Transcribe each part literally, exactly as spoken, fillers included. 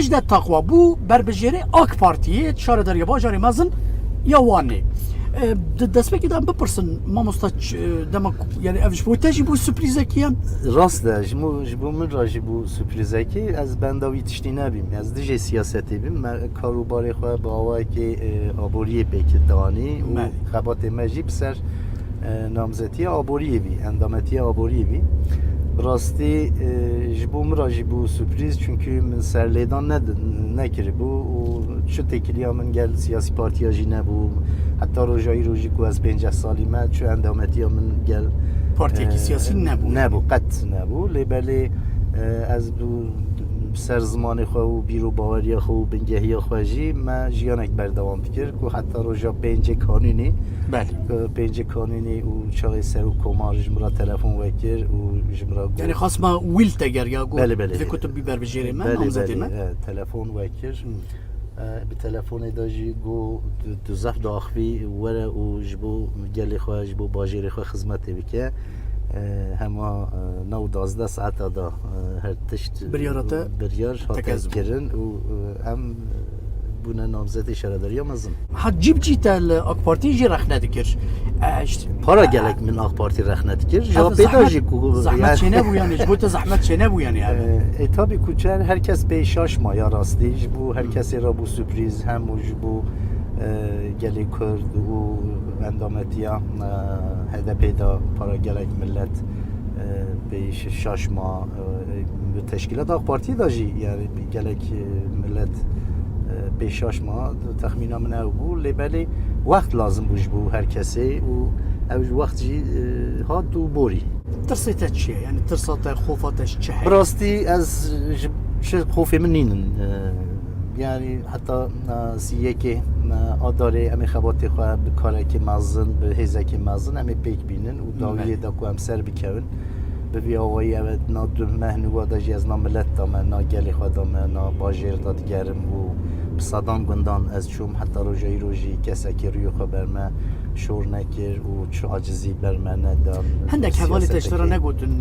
Necdet Takwa bû berbijêrê AK Partiyê şaredariya bajarê mezin ya Wanê. E, di destpêkê de em bipirsin, mamosta, ç-, e, dema ku, yani ev ji bo te jî bû sürprîzekî yan? Rast e, ji bo, ji bo min re jî bû sürprîzekî. Ez benda wî tiştî nebîm. Ez dijî siyasetê bîm. Me kar û barê xwe bi awayekê, e, aboriyê pêk danî û Belê. xebatê me jî bi ser, e, namzetiya aboriyê bî, endametiya aboriyê bî. Bi rastî, e, ji bo min re jî bû sürprîz, çunkî min serlêdan ne-, nekiribû û çi têkiliya min gel siyasî partiya jî nebû. Heta roja îro jî ku ez pênceh salî me, çi endametiya min gel, Partiyekî e, siyasî nebû. Nebû, qet nebû. Lê belê, e, ez bi ser zimanê xwe û bîr û baweriya xwe û bingehiya xwe jî me jiyanek berdewam dikir ku heta roja pêncê Kanûnê, Belê. e, pêncê Kanûnê û çaxê Serok Komar ji min re telefon vekir û ji min re got, Yani xas ma wîl te ger ya got, Belê, belê. Divê ku tu bî berbijêrê me, Belê, namzetê belê, me. e, telefon vekir. Hmm. E, bi telefonê de jî got, tu, tu zehf diaxivî were û ji bo gelê xwe, ji bo bajêrê xwe xizmetê bike. E, hema, e, neh û duwazdeh saeta de, e, her tişt Biryara te biryar hate tekezû. kirin û, e, em, e, bûne namzetê şaredariya mezin. Ha, cî bi cî te li AK Partî jî rexne dikir. E, işte, Para gelek min AK Partî rexne dikir. Ji Ev pê de zehmet, jî ku, zehmet yani çênebû yani, ji bo te zehmet çênebû yani, yani. E, e, tabii ku çer her kes pê şaş ma ya rastî. Ji bo her Hı. kesê re bû sürprîz, hem û ji bo, e, gelê Kurd û endametiya, e, H D P de para gelek millet, e, pê ş-, şaş ma, e, bi teşkîlata AK Partî de jî yani gelek, e, millet, e, pê şaş ma, texmîna min ew bû. Lê belê wext lazim bû ji bo her kesê û ew ji wext jî, e, hat û borî. Tirsê te çi ye? Yani tirsa te, xofa te ji çi heye? Bi rastî ez ji, çi xofê min nînin. E, yani heta, e, sî yekê, e, Adarê em ê xebatê xwe bi karekê mezin, bi hêzekê mezin em ê pêk bînin û dawiyê Belê. de ku em ser bikevin. Bi vî awayî ev e, na du meh nû de jî ez na milet de me, na gelê xwe de me, na bajêr de digerim û bi sedan gundan ez çûm, heta roja îro jî kesekî rûyê xwe ber me şor nekir û çi acizî ber me nedan. Hindek hevalê te ji te re Siyasetekî negotin,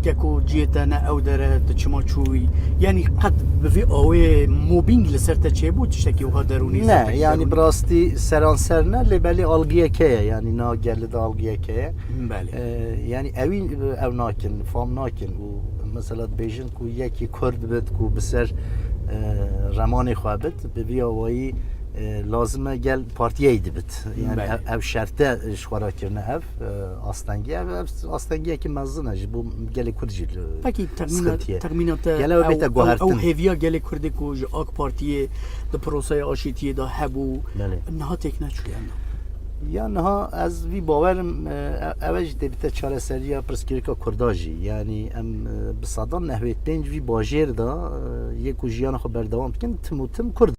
keko cihê te ne ew der e, tu çima çûyî? Yani qet bi vî awê mobbing li ser te çêbû, tiştekî wiha derûnî Ne, ser te yani derûnî? bi rastî seranser ne, lê belê algiyek heye, yani na gel de algiyek heye. Belê. E, yani ewî ew nakin, fam nakin û mesela dibêjin ku yekî Kurd bit ku bi ser, e, remanê xwe bit, bi vî awayî, e, lazim e gel partiyeyê dibit. Yani Belê. ev, ev şerte ji xwe re kirine ev, e, astengî. Ev, ev astengiyekî mezin e ji bo gelê Kurd jî li Pekî, texmîna, sıkıntı ye. texmîna te Gel ew ew, bête ew, guhertin. ew hêviya gelê Kurdê ku ji AK Partiyê di proseyê aşîtiyê de hebû, Belê. niha têk neçûye ne? Ya niha ez vî bawerim, e, ev e jî dê bite çareseriya pirsgirêka Kurda jî. Yani em, e, bi sedan nehwêd pênc vî bajêr de, e, yê ku jiyana xwe berdewam dikin, tim û tim Kurd.